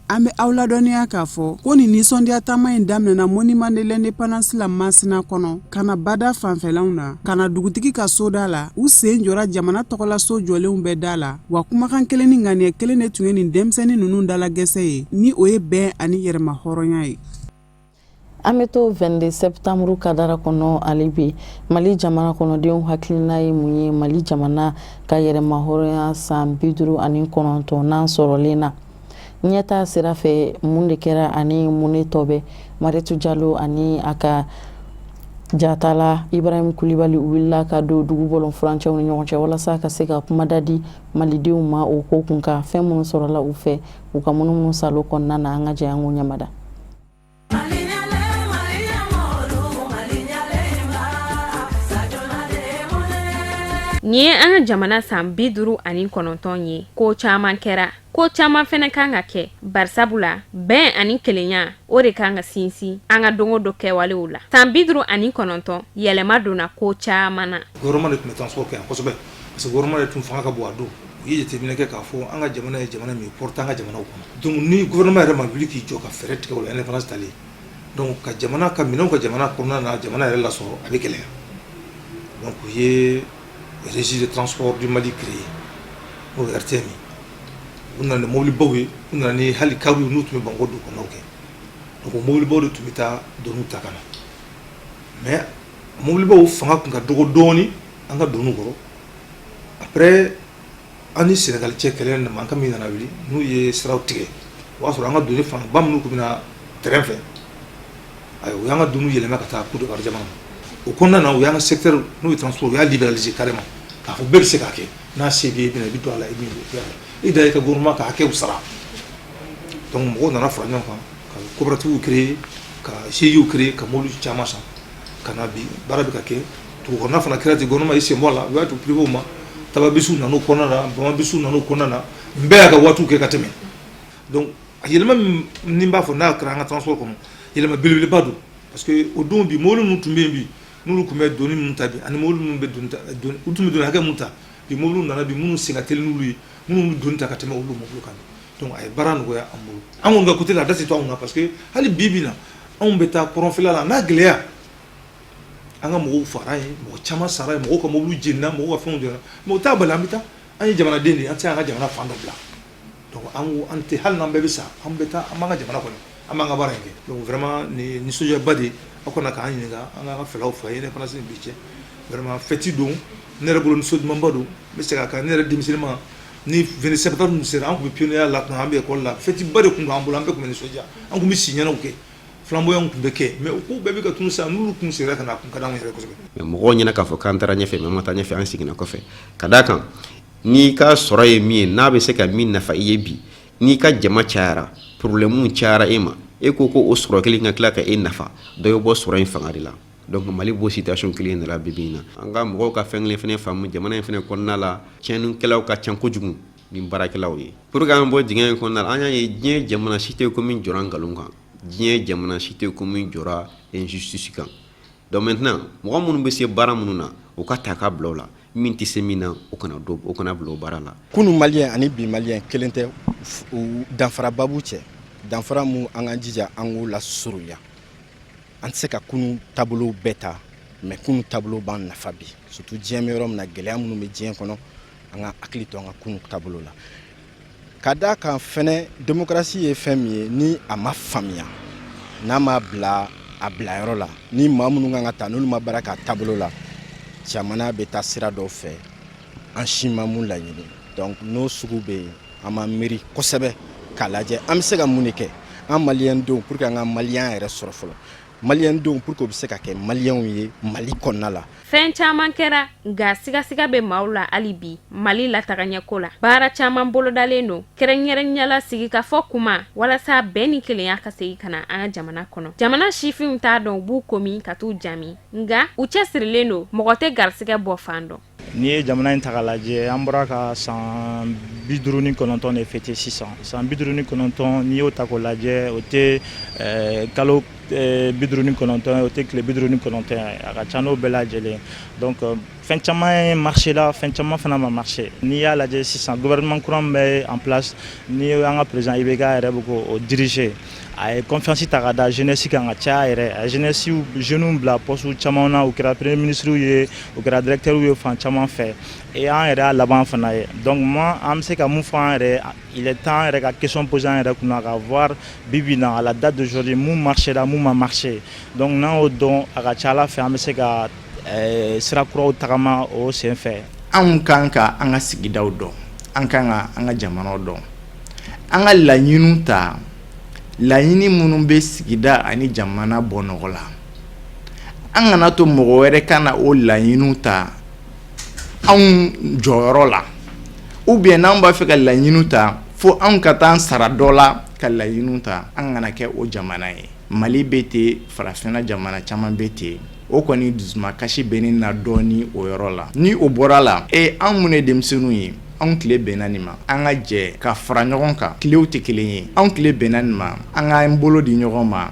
An bɛ aw ladɔnniya k'a fɔ ko nin nisɔndiya taama in daminɛna monument de l'indépendance la Masina kɔnɔ, ka na bada fanfɛlaw na, ka na dugutigi ka soda la. U sen jɔra jamana tɔgɔlaso jɔlenw bɛɛ da la. Wa kumakan kelen ni ŋaniya kelen de tun ye nin denmisɛnnin ninnu dalagɛsɛ ye, ni o ye bɛn ani yɛrɛmahɔrɔnya ye. An bɛ to 22 septembre kadara kɔnɔ hali bi. Mali jamana kɔnɔdenw hakilina ye mun ye Mali jamana ka yɛrɛmahɔrɔnya san 59nan sɔrɔlen na? Ɲɛta sira fɛ, mun de kɛra ani mun de tɔ bɛ? Maritu Jalo ani a ka jatala Ibrahim Kulibali wulila ka don dugu bɔlɔn furancɛw ni ɲɔgɔn cɛ walasa ka se ka kumada di malidenw ma o ko kun kan. Fɛn minnu sɔrɔla u fɛ u ka munumunu salo kɔnɔna na, an ka jɛ an k'o ɲamada. Nin ye an ka jamana san 59 ye. Ko caman kɛra, ko caman fɛnɛ kan ka kɛ, barisabu la bɛn ani kelenya, o de kan ka sinsin an ka don o don kɛwalew la. San 59, yɛlɛma donna ko caman na. Gouvernement de tun bɛ transport kɛ yan kosɛbɛ, parce que gouvernement de tun fanga ka bon a don. U ye jateminɛ kɛ k'a fɔ an ka jamana ye jamana min ye, port t'an ka jamanaw kɔnɔ. Donc ni gouvernement yɛrɛ ma wuli k'i jɔ ka fɛɛrɛ tigɛ o la, indépendance talen, donc ka jamana ka minɛnw ka jamana kɔnɔna na, jamana yɛrɛ lasɔrɔ, a bɛ gɛlɛya. Donc u ye Régie de transport du Mali créé, n'o ye RTM ye. U nana ni mobilibaw ye, u nana ni hali kariw, n'u tun bɛ Bamakɔ dugu kɔnɔnaw kɛ. Donc o mobilibaw de tun bɛ taa doniw ta ka na, mais mobilibaw fanga tun ka dɔgɔ dɔɔni an ka doniw kɔrɔ. Après, an ni Sénégal cɛ kɛlɛ na, mankan min nana wuli, n'u ye siraw tigɛ, o y'a sɔrɔ an ka doni fanba minnu tun bɛ na train fɛ, ayiwa, u y'an ka doniw yɛlɛma ka taa Côte d'Ivoire jamana ma. O kɔnɔna na, u y'an ka secteur, n'o ye transport, u y'a libéraliser carrément, k'a fɔ bɛɛ bɛ se k'a kɛ. N'a se b'i ye, i bɛ na, i bɛ don a la, i bɛ i da, i ka gouvernement ka hakɛw sara. Donc mɔgɔw nana fara ɲɔgɔn kan ka coopérative créer, ka GIE créer, ka mobili caman san ka na. Bi baara bɛ ka kɛ dugu kɔnɔna fana kɛra ten. Gouvernement y'i sen bɔ a la, u y'a to privéw ma. Tababisiw nan'o kɔnɔna na, bamabisiw nan'o kɔnɔna na, n bɛɛ y'a ka waatiw kɛ ka tɛmɛ. Donc a yɛlɛma min ni n b'a fɔ n'a kɛra an ka transport kɔnɔ, yɛlɛma belebeleba don, parce que o don bi, mobili minnu tun bɛ yen bi, n'olu tun bɛ doni minnu ta bi, ani mobili minnu bɛ doni ta, u tun bɛ doni hakɛ min ta bi, mobiliw nana bi minnu sen ka teli n'olu ye, minnu bɛ doni ta ka tɛmɛ olu mobili kan. Donc a ye baara nɔgɔya an bolo. An kɔni ka côté la, a da tɛ to anw na, parce que hali bi bi na, anw bɛ taa kɔrɔnfɛla la, n'a gɛlɛya, an ka mɔgɔw fara yen, mɔgɔ caman sara yen, mɔgɔw ka mobili jenina, mɔgɔw ka fɛnw jenina, mais o t'a bali an bɛ taa. An ye jamanaden de ye, an tɛ se an ka jamana fan dɔ bila. Donc an ko an tɛ, hali n'an bɛɛ bɛ sa, an bɛ taa, an b'an ka jamana kɔnɔ, an b'an ka baara in kɛ. Donc vraiment, nin nisɔndiyaba de aw kana k'an ɲininka, an k'an ka fɛlaw fɔ a ye indépendance ni bi cɛ. Vraiment, fête don ne yɛrɛ bolo, nisɔn dumanba don. N bɛ segin a kan, ne yɛrɛ denmisɛnnin ni 22 septembre ninnu sera, an tun bɛ pionnier la, an bɛ école la, fête ba de tun don an bolo, an bɛɛ tun bɛ nisɔndiya, an tun bɛ si ɲɛnaw kɛ, flamboyant tun bɛ kɛ, mais o ko bɛɛ bɛ ka tunu sisan. N'olu tun seginna ka na, a tun ka d'anw yɛrɛ kosɛbɛ. Mais mɔgɔw ɲɛna k'a fɔ k'an taara ɲɛfɛ, mais an ma taa ɲɛfɛ, an seginna kɔfɛ. Ka d'a kan, n'i ka sɔrɔ ye min ye, n'a bɛ se ka min nafa i ye bi, n'i ka jama cayara, problème cayara e ma, e ko ko o sɔrɔ kelen ka tila ka e nafa, dɔ bɛ bɔ sɔrɔ in fanga de la. Donc Mali b'o situation kelen de la bi bi in na. An ka mɔgɔw ka fɛn kelen fana faamu, jamana in fana kɔnɔna la, tiɲɛnikɛlaw ka ca kojugu ni baarakɛlaw ye. Pour que an bɔ dingɛ in kɔnɔna la, an y'a ye diɲɛ jamana si tɛ ko min jɔra nkalon kan, diɲɛ jamana si tɛ ko min jɔra injustice kan. Donc maintenant, mɔgɔ minnu bɛ se baara minnu na, u ka ta ka bila o la. Min tɛ se min na, o kana don, o kana bila o baara la. Kunu Malien ani bi Malien kelen tɛ, danfaraba b'u cɛ. Danfara mun, an k'an jija an k'o lasurunya. An tɛ se ka kunu taabolo bɛɛ ta, mais kunu taabolo b'an nafa bi, surtout diɲɛ bɛ yɔrɔ min na, gɛlɛya minnu bɛ diɲɛ kɔnɔ. An ka hakili to an ka kunu taabolo la. Ka d'a kan fɛnɛ, démocratie ye fɛn min ye, ni a ma faamuya, n'a ma bila a bilayɔrɔ la, ni maa minnu kan ka ta, n'olu ma baara k'a taabolo la, jamana bɛ taa sira dɔw fɛ an si ma mun laɲini. Donc n'o sugu bɛ yen, an b'an miiri kosɛbɛ k'a lajɛ an bɛ se ka mun de kɛ, an Malien denw, pour que an ka Malien yɛrɛ sɔrɔ fɔlɔ, Malien denw, pour que u bɛ se ka kɛ Malienw ye Mali kɔnɔna la. Fɛn caman kɛra, nka sigasiga bɛ maaw la hali bi Mali latagaɲɛko la. Baara caman bolodalen don, kɛrɛnkɛrɛnnenya la sigikafɔ kuma, walasa bɛn ni kelenya ka segin ka na an ka jamana kɔnɔ. Jamana sifinw t'a dɔn u b'u komi ka t'u jami, nka u cɛsirilen don, mɔgɔ tɛ garisɛgɛ bɔ fan dɔn. N'i ye jamana in ta k'a lajɛ, an bɔra ka san 59 de fêter sisan. San 59, n'i y'o ta k'o lajɛ, o tɛ kalo 59 ye, o tɛ tile 59 ye, a ka ca n'o bɛɛ lajɛlen. Donc fɛn caman ye marché la, fɛn caman fana ma marché. N'i y'a lajɛ sisan, gouvernement kura min bɛ en place, n'i ye an ka président IBK yɛrɛ bɛ k'o diriger, a ye confiance ta ka da jeunesse kan ka caya yɛrɛ. A ye jeunesse, jeunes bila poste caman na, u kɛra premier ministre ye, u kɛra directeur ye fan caman fɛ, et an yɛrɛ y'a laban fana ye. Donc moi, an bɛ se ka mun fɔ an yɛrɛ, il est temps yɛrɛ ka question poser an yɛrɛ kunna, ka voir bi bi in na, à la date d'aujourd'hui, mun marché la, mun ma marché. Donc n'an y'o dɔn, a ka ca Ala fɛ, an bɛ se ka sira kuraw tagama o sen fɛ. Anw kan ka an ka sigidaw dɔn, an kan ka an ka jamanaw dɔn, an ka laɲiniw ta, laɲini minnu bɛ sigida ani jamana bɔ nɔgɔ la. An kana to mɔgɔ wɛrɛ ka na o laɲiniw ta anw jɔyɔrɔ la, ou bien n'an b'a fɛ ka laɲiniw ta, fo anw ka taa sara dɔ la ka laɲiniw ta. An kana kɛ o jamana ye. Mali bɛ ten, farafinna jamana caman bɛ ten. O kɔni dusumakasi bɛ ne na dɔɔni o yɔrɔ la. Ni o bɔra la, e an minnu ye denmisɛnninw ye, anw tile bɛnna nin ma, an ka jɛ ka fara ɲɔgɔn kan, tilew tɛ kelen ye, anw tile bɛnna nin ma, an k'an bolo di ɲɔgɔn ma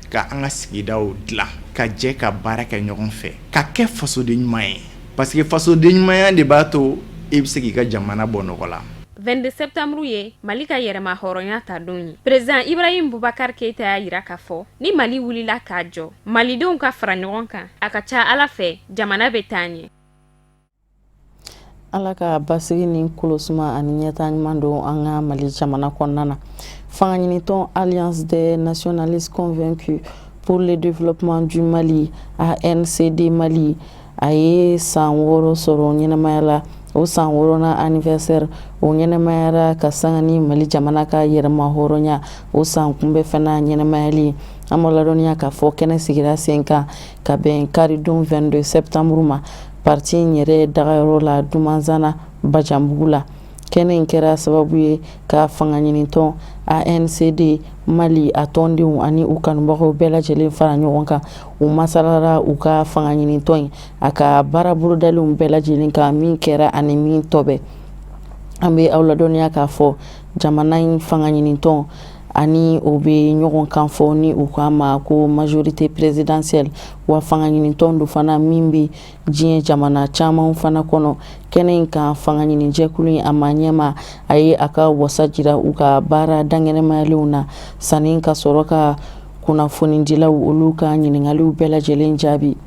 ka an ka sigidaw dilan, ka jɛ ka baara kɛ ɲɔgɔn fɛ, ka kɛ fasoden ɲuman ye parce que fasoden ɲumanya de b'a to i bɛ se k'i ka jamana bɔ nɔgɔ la. 22 septembre ye Mali ka yɛrɛma hɔrɔnya ta don ye. Président Ibrahim Boubacar Keita y'a jira k'a fɔ ni Mali wulila k'a jɔ, Malidenw ka fara ɲɔgɔn kan, a ka ca Ala fɛ jamana bɛ taa ɲɛ. Ala ka basigi ni kolosuma ani ɲɛtaa ɲuman don an ka Mali jamana kɔnɔna na. Fangaɲinitɔn Alliance des nationalistes convaincus pour le développement du Mali ANCD Mali a ye san 6 sɔrɔ ɲɛnamaya la. O san wɔɔrɔnan anniversaire o ɲɛnamayara ka sanga ni Mali jamana ka yɛrɛma hɔrɔnya o san kunbɛ fana ɲɛnamayali. An b'a ladɔnniya k'a fɔ kɛnɛ sigira sen kan ka bɛn karidon 22 septembre ma parti in yɛrɛ dagayɔrɔ la Dumanzana Bajanbugu la. Kɛnɛ in kɛra sababu ye ka fanga ɲinitɔn ANCD Mali a tɔndenw ani u kanubagaw bɛɛ lajɛlen fara ɲɔgɔn kan. U masalara u ka fanga ɲinitɔn in a ka baara bolodalenw bɛɛ lajɛlen kan, min kɛra ani min tɔ bɛ. An bɛ aw ladɔnniya k'a fɔ jamana in fanga ɲinitɔn ani o bɛ ɲɔgɔn kan fɔ ni u k'a ma ko majorité présidentielle, wa fanga ɲinitɔn don fana min bɛ diɲɛ jamana caman fana kɔnɔ. Kɛnɛ in kan, fanga ɲinijɛkulu in a ma ɲɛma a ye a ka wasa jira u ka baara dankɛnɛmayalenw na sanni ka sɔrɔ ka kunnafonidilaw olu ka ɲininkaliw bɛɛ lajɛlen jaabi.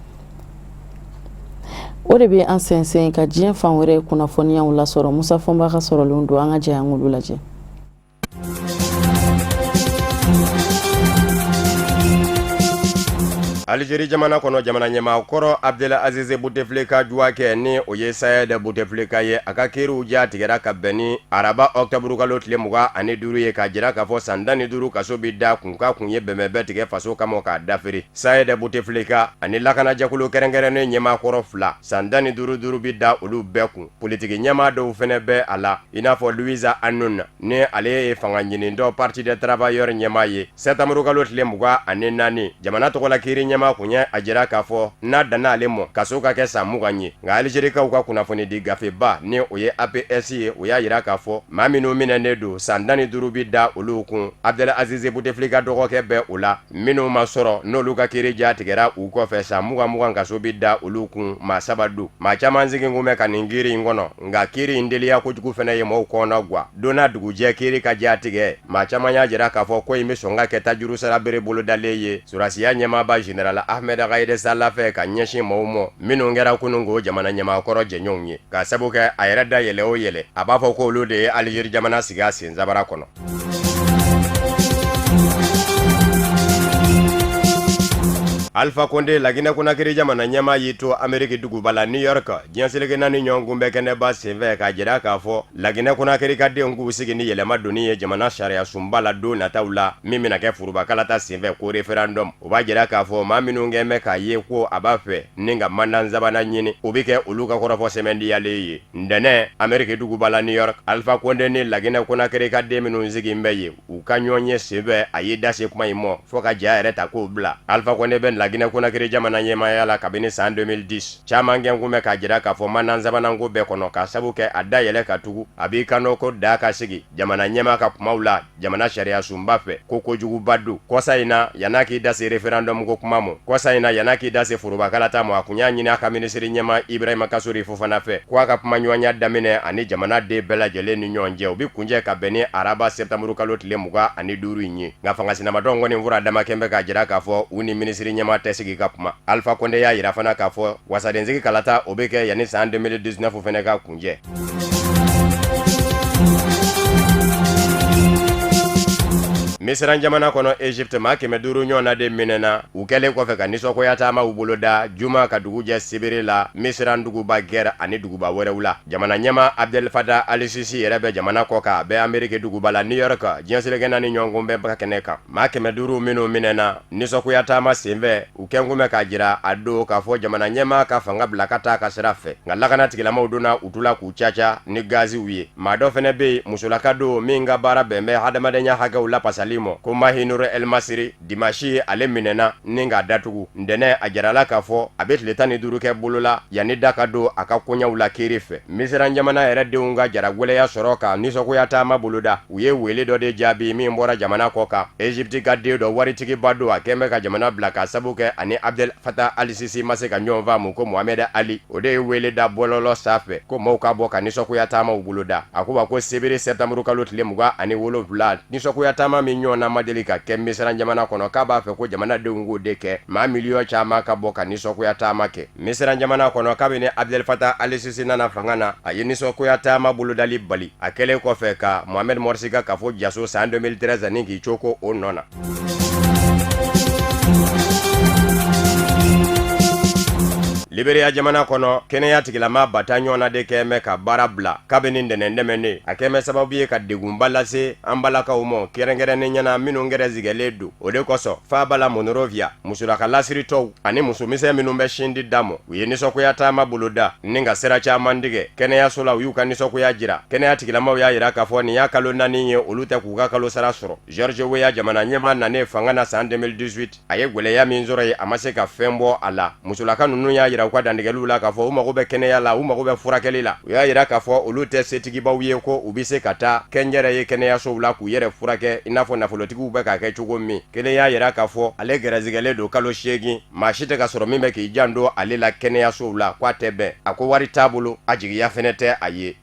O de bɛ an sɛnsɛn ka diɲɛ fan wɛrɛ kunnafoniyaw lasɔrɔ. Musa Fɔnba ka sɔrɔlenw don, an ka jɛ an k'olu lajɛ. Alizeri jamana kɔnɔ, jamana ɲɛmaa kɔrɔ Abdelaziz Bouteflika juwakɛ ni o ye Sayed Bouteflika ye, a ka kiriw ja tigɛra ka bɛn ni araba ɔkutɔburukalo tile 25 ye, k'a jira k'a fɔ san 15 kaso bɛ da kun k'a kun ye bɛnbɛnbɛn tigɛ faso kama k'a dafiri. Sayed Bouteflika ani lakanajɛkulu kɛrɛnkɛrɛnnen ɲɛmaa kɔrɔ fila, san 15 duuru bɛ da olu bɛɛ kun. Politiki ɲɛmaa dɔw fana bɛ a la, i n'a fɔ Louisa Hanoune ni ale ye fanga ɲinitɔn Parti des Travailleurs ɲɛmaa ye. Sɛtanburukalo tile 24, jamana tɔgɔla kiiri ɲɛmaa kun ye a jira k'a fɔ n'a danna ale mɔ, kaso ka kɛ san 20 ye. Nka Alizerikaw ka kunnafonidi gafeba ni o ye APS ye, o y'a jira k'a fɔ maa minnu minɛnen don, san 15 bɛ da olu kun. Abdelaziz Bouteflika dɔgɔkɛ bɛ o la. Minnu ma sɔrɔ, n'olu ka kiiri ja tigɛra u kɔfɛ, san 20 20 kaso bɛ da olu kun, maa saba don. Maa caman sigi kun bɛ ka nin kiiri in kɔnɔ, nka kiiri in teliya kojugu fana ye maaw kɔnɔ gwan. Don n'a dugujɛ kiiri ka ja tigɛ, maa caman y'a jira k'a fɔ ko in bɛ sɔn ka kɛ tajuru sara bere bolodalen ye sɔrɔdasiya ɲɛmaaba général Ahmed Gaïd Salah fɛ ka ɲɛsin maaw ma minnu kɛra kunun ko jamana ɲɛmaa kɔrɔ jɛɲɔgɔnw ye, k'a sabu kɛ a yɛrɛ da yɛlɛ o yɛlɛ, a b'a fɔ ko olu de ye Alizeri jamana sigi a sen sabara kɔnɔ. Alpha Condé, Laginɛ Konakiri jamana ɲɛmaa, y'i to Ameriki duguba la New York, diɲɛ seleke naani ɲɔgɔn kunbɛn kɛnɛba senfɛ, k'a jira k'a fɔ Laginɛ Konakiri ka denw k'u sigi ni yɛlɛma donni ye jamana sariya sunba la don nataw la, min bɛna kɛ foroba kalata senfɛ ko référendum. O b'a jira k'a fɔ maa minnu kɛn bɛ k'a ye ko a b'a fɛ ni ka mandat sabanan ɲini, o bɛ kɛ olu ka kɔrɔfɔ sɛmɛntiyalen ye. Ntɛnɛn, Ameriki duguba la New York, Alpha Condé ni Laginɛ Konakiri ka den minnu sigilen bɛ yen, u ka ɲɔgɔnye senfɛ, a y'i da se kuma in ma fo ka ja yɛrɛ ta k'o bila. Alpha Condé bɛ Laginɛ Konakiri jamana ɲɛmaaya la kabini san 2010. Caman kɛ kun bɛ k'a jira k'a fɔ mandat sabanan ko bɛɛ kɔnɔ, k'a sabu kɛ a da yɛlɛ ka tugu a b'i kanto ko da ka sigi jamana ɲɛmaa ka kumaw la jamana sariya sunba fɛ, ko kojuguba don. Kɔsa in na, yann'a k'i da se référendum ko kuma ma, kɔsa in na yann'a k'i da se foroba kalata ma, a kun y'a ɲini a ka minisiri ɲɛmaa Ibrahima Kasori Fofana fɛ ko a ka kumaɲɔgɔnya daminɛ ani jamana den bɛɛ lajɛlen ni ɲɔgɔn cɛ, o bɛ kuncɛ ka bɛn ni araba septembre kalo tile 25 in ye. Nka fanga sinamatɔn kɔni fura dama kɛn bɛ k'a jira k'a fɔ u ni minisiri ɲɛmaa tɛ sigi ka kuma. Alpha Condé y'a jira fana k'a fɔ wasadensigi kalata, o bɛ kɛ yanni san 2019 fana ka kuncɛ. Misira jamana kɔnɔ, Egypte, maa 500 ɲɔgɔnna de minɛna u kɛlen kɔfɛ ka nisɔngoya taamaw boloda juma ka dugu jɛ sibiri la Misira duguba Caire ani duguba wɛrɛw la. Jamana ɲɛmaa Abdel Fattah al-Sisi yɛrɛ bɛ jamana kɔ kan, a bɛ Ameriki duguba la New York, diɲɛ seleke naani ɲɔgɔn kunbɛnba kɛnɛ kan. Maa 500 minnu minɛna nisɔngoya taama senfɛ, u kɛn kun bɛ k'a jira a don k'a fɔ jamana ɲɛmaa ka fanga bila ka taa ka sira fɛ, nka lakana tigilamaw donna u tu la k'u caca ni gaziw ye. Maa dɔ fana bɛ yen, musolaka don min ka baara bɛn bɛ hadamadenya hakɛw lapasali Masiri mɔ ko Mahinur El Masiri dimasi ale minɛna ni k'a datugu ntɛnɛn. A jirala k'a fɔ a bɛ tile 15 kɛ bolo la yanni da ka don a ka koɲɛw la kiri fɛ. Misira jamana yɛrɛ denw ka jaragwɛlɛya sɔrɔ ka nisɔngoya taama boloda, u ye wele dɔ de jaabi min bɔra jamana kɔ kan. Egypte ka den dɔ waritigiba don, a kɛn bɛ ka jamana bila k'a sabu kɛ ani Abdel Fattah al-Sisi ma se ka ɲɔgɔn faamu, ko Mohamed Ali, o de ye wele da bɔlɔlɔ sanfɛ ko maaw ka bɔ ka nisɔngoya taamaw boloda. A ko wa ko sebiri septembre kalo tile 27, nisɔngoya taama min ɲɔgɔnna ma deli ka kɛ Misira jamana kɔnɔ, k'a b'a fɛ ko jamanadenw k'o de kɛ, maa miliyɔn caman ka bɔ ka nisɔngoya taama kɛ Misira jamana kɔnɔ. Kabini Abdel Fattah al-Sisi nana fanga na, a ye nisɔngoya taama bolodali bali, a kɛlen kɔfɛ ka Mohamed Morsi ka kafo jaso san 2013 ni k'i coko o nɔ na. Liberia jamana kɔnɔ, kɛnɛya tigilama 10,000 ɲɔgɔnna de kɛn bɛ ka baara bila kabini ntɛnɛn tɛmɛnen. A kɛn bɛ sababu ye ka degunba lase an balakaw ma, kɛrɛnkɛrɛnnenya na minnu gɛrɛsigɛlen don. O de kosɔn faaba la Monrovia, musolaka lasiritɔw ani musomisɛn minnu bɛ sin di da ma, u ye nisɔngoya taama boloda ni ka sira caman tigɛ kɛnɛyaso la. U y'u ka nisɔngoya jira. Kɛnɛya tigilamaw y'a jira k'a fɔ nin y'a kalo 4 ye olu tɛ k'u ka kalo sara sɔrɔ. George Weah jamana ɲɛmaa nanen fanga na san 2018, a ye gɛlɛya min sɔrɔ yen, a ma se ka fɛn bɔ a la. Musolaka ninnu y'a jira u ka dantigɛliw la k'a fɔ u mago bɛ kɛnɛya la, u mago bɛ furakɛli la. U y'a jira k'a fɔ olu tɛ setigibaw ye ko u bɛ se ka taa kɛnyɛrɛ ye kɛnɛyasow la k'u yɛrɛ furakɛ i n'a fɔ nafolotigiw bɛ k'a kɛ cogo min. Kelen y'a jira k'a fɔ ale gɛrɛsigɛlen don kalo 8, maa si tɛ ka sɔrɔ min bɛ k'i janto ale la kɛnɛyasow la, k'a tɛ bɛn. A ko wari t'a bolo, a jigiya fɛnɛ tɛ a ye.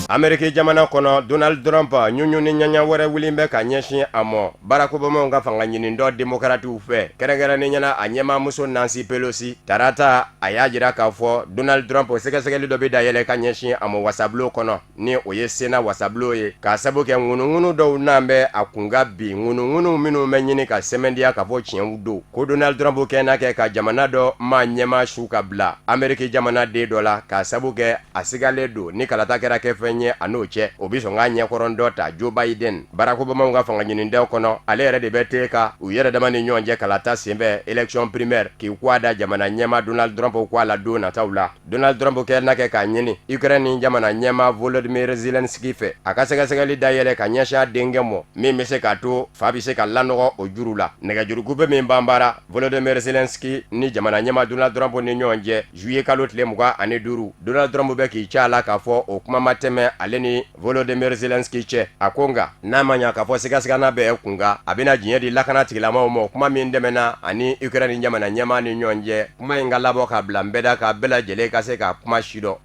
Ameriki jamana kɔnɔ, Donald Trump ɲuɲu ni ɲaɲa wɛrɛ wuli bɛ ka ɲɛsin a ma Barack Obama ka fanga ɲinitɔn Democratiw fɛ, kɛrɛnkɛrɛnnenya na a ɲɛmaamuso Nancy Pelosi. Tarata, a y'a jira k'a fɔ Donald Trump sɛgɛsɛgɛli dɔ bɛ dayɛlɛ ka ɲɛsin a ma wasabulon kɔnɔ, ni o ye Sénat wasabulon ye, k'a sabu kɛ ŋunuŋunu dɔw n'an bɛ a kunkan bi, ŋunuŋunu minnu bɛ ɲini ka sɛmɛntiya k'a fɔ tiɲɛw don, ko Donald Trump kɛn na kɛ ka jamana dɔ maa ɲɛmaa su ka bila Ameriki jamana den dɔ la, k'a sabu kɛ a sigalen don ni kalata kɛra kɛ fɛn ye a n'o cɛ, o bɛ sɔn k'a ɲɛkɔrɔ dɔ ta Joe Biden. Barack Obama ka fanga ɲinitɔn kɔnɔ, ale yɛrɛ de bɛ te ka u yɛrɛ dama ni ɲɔgɔn cɛ kalata senfɛ élection primaire, k'i k'a da jamana ɲɛmaa Donald Trump k'a la don nataw la. Donald Trump kɛn na kɛ k'a ɲini Ukraine jamana ɲɛmaa Volodymyr Zelensky fɛ, a ka sɛgɛsɛgɛli dayɛlɛ ka ɲɛsin a denkɛ mɔ, min bɛ se k'a to fa bɛ se ka lanɔgɔ o juru la. Nɛgɛjuru kupe min banbara Volodymyr Zelensky ni jamana ɲɛmaa Donald Trump ni ɲɔgɔn cɛ juillet kalo tile 25, Donald Trump bɛ k'i ca la k'a fɔ o kuma ma tɛmɛ ale ni Volodymyr Zelensky cɛ. A ko nka n'a ma ɲa k'a fɔ sigasigana bɛ kunkan, a bɛna diɲɛ di lakana tigilamaw ma. Kuma min tɛmɛna ani Ukraine jamana ɲɛmaa ni ɲɔgɔn cɛ, kuma in ka labɔ ka bila nbɛda ka bɛɛ lajɛlen ka se ka kuma si dɔn.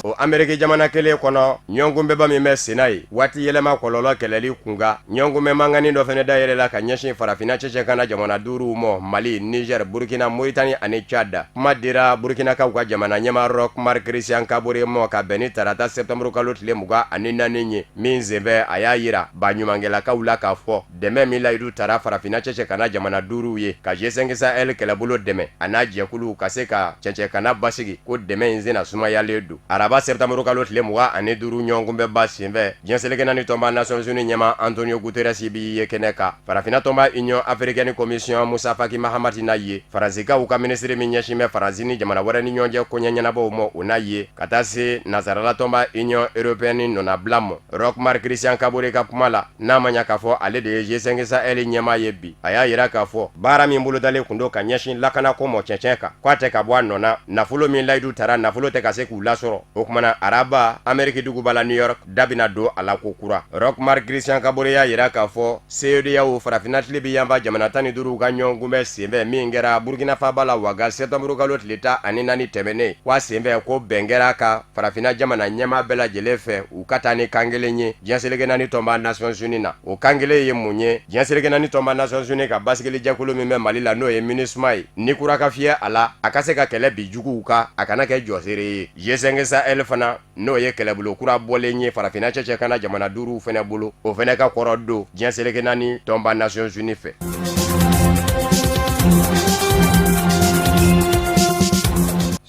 O Ameriki jamana kelen kɔnɔ, ɲɔgɔnkunbɛnba min bɛ senna ye waati yɛlɛma kɔlɔlɔ kɛlɛli kunkan, ɲɔgɔnkunbɛn mankanni dɔ fana dayɛlɛla ka ɲɛsin farafinna cɛcɛkana jamana duuruw ma, Mali, Niger, Burkina, Mauritanie ani Tchad. Kuma dira Burkinakaw ka jamana ɲɛmaa Roch Marc Christian Kabore ma ka bɛn ni tarata septembre kalo tile 24 ye min senfɛ, a y'a jira baɲumankɛlakaw la k'a fɔ dɛmɛ min layidu tara farafinna cɛcɛkana jamana duuruw ye ka G5 Sahel kɛlɛbolo dɛmɛ a n'a jɛkuluw ka se ka cɛcɛkana basigi, ko dɛmɛ in senna sumayalen don. Araba septembre kalo tile 25 ɲɔgɔnkunbɛnba senfɛ, diɲɛ seleke naani tɔnba Nations Unies ɲɛmaa Antonio Guterres b'i ye kɛnɛ kan. Farafinna tɔnba Union africaine commission Musa Faki Mahamat na ye. Faransikaw ka minisiri min ɲɛsin bɛ Faransi ni jamana wɛrɛ ni ɲɔgɔn cɛ koɲɛ ɲɛnabɔw ma, o na ye, ka taa se nansarala tɔnba Union européenne nɔnabila ma. Roch Marc Christian Kabore ka kuma la, n'a ma ɲa k'a fɔ ale de ye G5 Sahel ɲɛmaa ye bi, a y'a jira k'a fɔ baara min bolodalen tun don ka ɲɛsin lakanako ma cɛncɛn kan, k'a tɛ ka bɔ a nɔ na. Nafolo min layidu tara, nafolo tɛ ka se k'u lasɔrɔ. O tuma na araba, Ameriki duguba la New York, da bɛna don a la ko kura. Roch Marc Christian Kabore y'a jira k'a fɔ CEDEAO farafinna tilebin yanfan jamana 15 ka ɲɔgɔnkunbɛn senfɛ min kɛra Burkina faaba la Ouaga septembre kalo tile 14 tɛmɛnen, k'a senfɛ ko bɛn kɛra ka farafinna jamana ɲɛmaa bɛɛ lajɛlen fɛ u ka taa ni kan kelen ye diɲɛ seleke naani tɔnba Nations Unies na. O kan kelen ye mun ye? Diɲɛ seleke naani tɔnba Nations Unies ka basigilijɛkulu min bɛ Mali la, n'o ye MINUSMA ye, ni kura ka fiyɛ a la, a ka se ka kɛlɛ bin juguw kan, a kana kɛ jɔseere ye. G5 Sahel fana, n'o ye kɛlɛbolo kura bɔlen ye farafinna cɛcɛkana jamana duuruw fana bolo, o fana ka kɔrɔ don diɲɛ seleke naani tɔnba Nations Unies fɛ.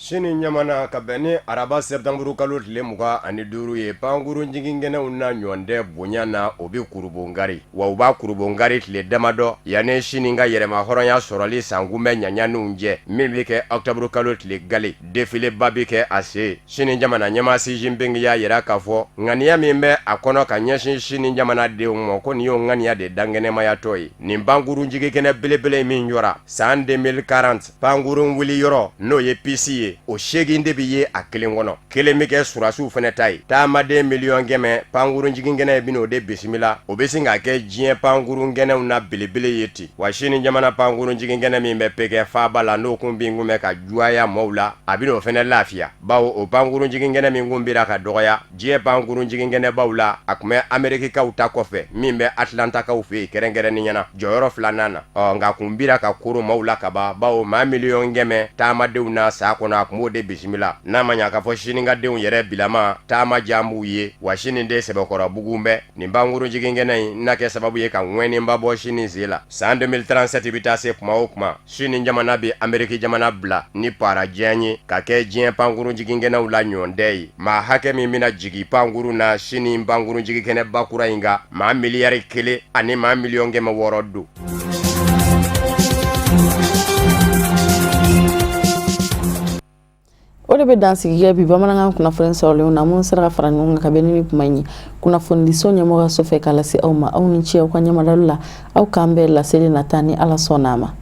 Sini jamana ka bɛn ni araba sɛtanburu kalo tile 25 ye, pankurun jiginkɛnɛw na ɲɔgɔn tɛ bonya na, o bɛ kurubongari, wa u b'a kurubongari tile damadɔ yanni Sini ka yɛrɛmahɔrɔnya sɔrɔli sankunbɛn ɲaɲaniw cɛ min bɛ kɛ ɔkutɔburu kalo tile gale. Defiléba bɛ kɛ a sen. Sini jamana ɲɛmaa Xi Jinping y'a jira k'a fɔ ŋaniya min bɛ a kɔnɔ ka ɲɛsin Sini jamana denw ma, ko nin y'o ŋaniya de dankɛnɛmayatɔ ye. Nin pankurun jiginkɛnɛ belebele min jɔra san 2040, Pankurun wuli yɔrɔ n'o ye piste ye, o 8 de bɛ ye a kelen kɔnɔ. Kelen bɛ kɛ sɔrɔdasiw fana ta ye. Taamaden 100 000 miliyɔn pankurun jiginkɛnɛ bɛna o de bisimila. O bɛ sin ka kɛ diɲɛ pankurun kɛnɛw na belebele ye ten. Wa Sini jamana pankurun jiginkɛnɛ min bɛ Pekin faaba la, n'o kun bin kun bɛ ka jugaya maaw la, a bɛna o fana lafiya, bawo o pankurun jiginkɛnɛ min kun bira ka dɔgɔya diɲɛ pankurun jiginkɛnɛbaw la, a tun bɛ Amerikikaw ta kɔfɛ min bɛ Atlantakaw fɛ yen kɛrɛnkɛrɛnnenya na jɔyɔrɔ filanan na. Ɔ nka kun bira ka koron maaw la ka ban, bawo maa 100 miliyɔn taamadenw na san kɔnɔ, a tun b'o de bisimila. N'a ma ɲa k'a fɔ Sinikadenw yɛrɛ bilama taama diya b'u ye, wa Sini de sɛbɛkɔrɔ bugun bɛ nin pankurun jiginkɛnɛ in na kɛ sababu ye ka ŋɛniba bɔ Sini sen la. San 2037 bɛ taa se kuma o kuma, Sini jamana bɛ Ameriki jamana bila ni para diɲɛ ye ka kɛ diɲɛ pankurun jiginkɛnɛw la ɲɔndɛ ye. Maa hakɛ min bɛna jigin pankurun na Sini pankurun jiginkɛnɛba kura in kan, maa 1 ani maa 6 miliyɔn don. O de bɛ dansigi kɛ bi bamanankan kunnafoni sɔrɔlenw na, minnu sera ka fara ɲɔgɔn kan ka bɛn ni kuma in ye kunnafonidiso ɲɛmɔgɔyaso fɛ k'a lase aw ma. Aw ni ce aw ka ɲɛmadali la. Aw k'an bɛn laseli nata ni Ala sɔnna a ma.